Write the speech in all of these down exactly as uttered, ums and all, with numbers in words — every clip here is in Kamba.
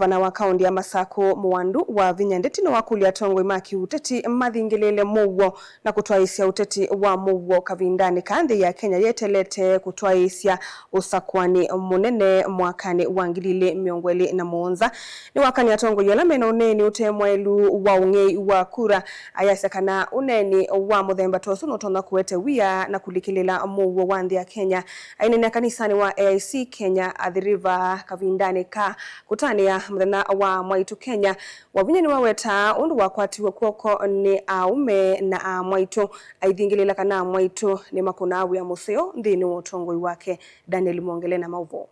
Ngavana wa kaũntĩ ya Masakũ, Mũwandu wa Vinya Ndeti, nĩwakũlya atongoi ma kĩũteti mathingĩlĩĩle mũuo na kũtwaĩĩsya ũteti wa mũuo kavindanĩ kaa nthĩ ya Kenya yeteelete kũtwaĩĩsya ũsakũanĩ mũnene mwakanĩ wa ngili ilĩ mĩongo ĩlĩ na mũonza. Nĩwakany'a atongoi ala mena ũneeni ũte mwaĩlu wa ũng'ei wa kura, ayasya kana ũneeni wa mũthemba ta ũsu nũtonya kũete wia na kũlikĩlĩla mũuo wa nthĩ ya Kenya. Aineenea kanisanĩ wa A I C Kenya Athi River kavindanĩ ka kũtanĩa mũthenya wa mwaitũ Kenya, Wavinya nĩwawetaa ũndũ wakwatiwe kw'oko nĩ aũme na aa mwaitũ, aithingĩlĩĩla kana aa mwaitũ nĩmakũnaa wĩa mũseo nthĩnĩ wa ũtongoi wake. Daniel Mwongele na maũvoo.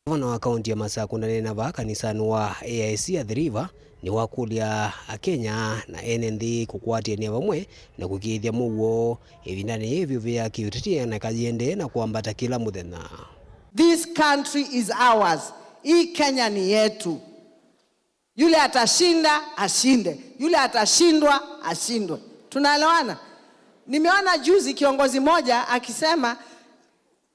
Ngavana wa kaũntĩ ya Masakũ ndaneena vaa kanisanĩ wa A I C Athi River nĩwakũlya Akenya na ene nthĩ kũkwatĩanĩa vamwe na kũkĩĩthya mũuo ĩvindanĩ yĩĩ ĩvyũvĩ ya kĩũteti na ĩkaĩendee na kwambata kĩla mũthenya. This country is ours. Hii Kenya ni yetu. Yule atashinda, ashinde. Yule atashindwa, ashindwe. Tunaelewana? Nimeona juzi kiongozi moja akisema,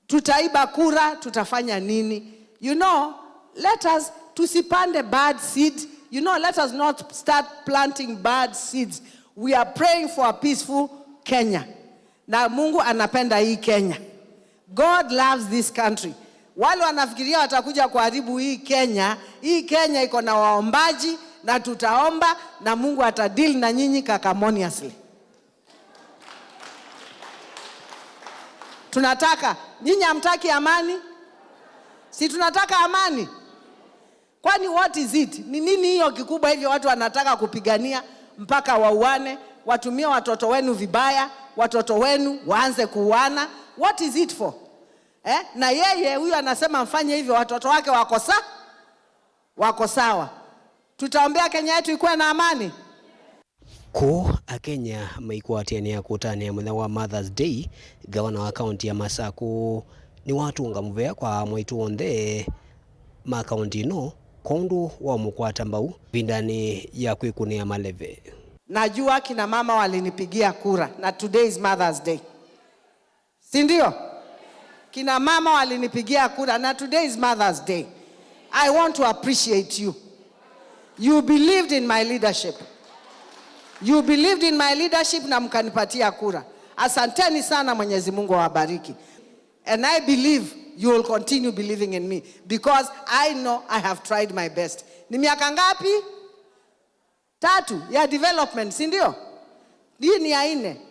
"Tutaiba kura, tutafanya nini?" You know, let us, tusipande bad seed. You know, let us not start planting bad seeds. We are praying for a peaceful Kenya. Na Mungu anapenda hii Kenya. God loves this country. Wale wanafikiria watakuja kuharibu hii Kenya, hii Kenya iko na waombaji, na tutaomba, na Mungu atadeal na nyinyi cacamoniously. Tunataka, nyinyi hamtaki amani? Si tunataka amani? Kwani what is it? Ni nini hiyo kikubwa hivyo watu wanataka kupigania mpaka wauane, watumie watoto wenu vibaya, watoto wenu waanze kuuana? What is it for? Eh? Na yeye huyu anasema mfanye hivyo, watoto wake wako sa-, wako sawa. Tutaombea Kenya yetu ikuwe na amani? Kũu Akenya maikwatĩanĩa kũtanĩa mũthenya wa Mother's Day, ngavana wa kaũntĩ ya Masakũ nĩwatũnga mũvea kwa mwaitũ onthe ma kaũntĩ ĩno kwondũ wa ũmũkwata mbau ĩvindanĩ ya kwĩkũnĩa maleve. Najua kina mama walinipigia kura na today is Mother's Day. Si ndio? Kina mama walinipigia kura na today is Mother's Day. I want to appreciate you. You believed in my leadership. You believed in my leadership na mkanipatia kura. Asanteni sana, Mwenyezi Mungu awabariki. And I believe you will continue believing in me because I know I have tried my best. Ni miaka ngapi? Tatu ya development, si ndio? Hii ni ya nne.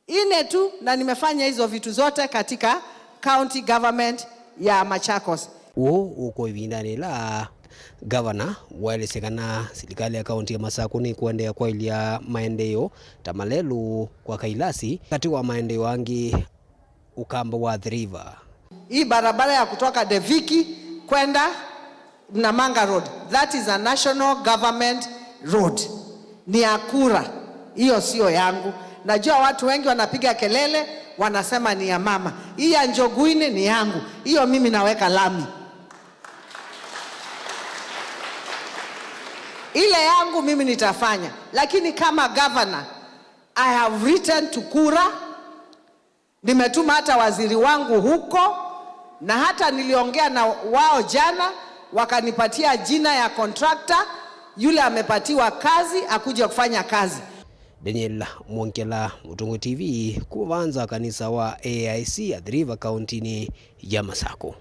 Nne tu, na nimefanya hizo vitu zote katika county government ya Machakos. Ũũ ũkwa ĩvindanĩ ĩla ngavana waelesye kana silikalĩ ya kaũntĩ ya Masakũ nĩkũendeea kwaĩlya maendeeo ta malelũ, kwaka ilasi, katĩ wa maendeeo angĩ ũkamba wa Athi River. Hii barabara ya kutoka Deviki kwenda Namanga Road, that is a national government road. Ni ya kura, hiyo sio yangu. Najua watu wengi wanapiga kelele, wanasema ni ya mama. Hii ya Njoguini ni yangu, hiyo mimi naweka lami. Ile yangu mimi nitafanya, lakini kama governor, I have written to kura. Nimetuma hata waziri wangu huko, na hata niliongea na wao jana, wakanipatia jina ya contractor, yule amepatiwa kazi, akuje kufanya kazi. Daniel Mwongela, Mũtũngũ T V, kuma nza kanisa wa A I C Athi River kaũntĩnĩ ya Masakũ.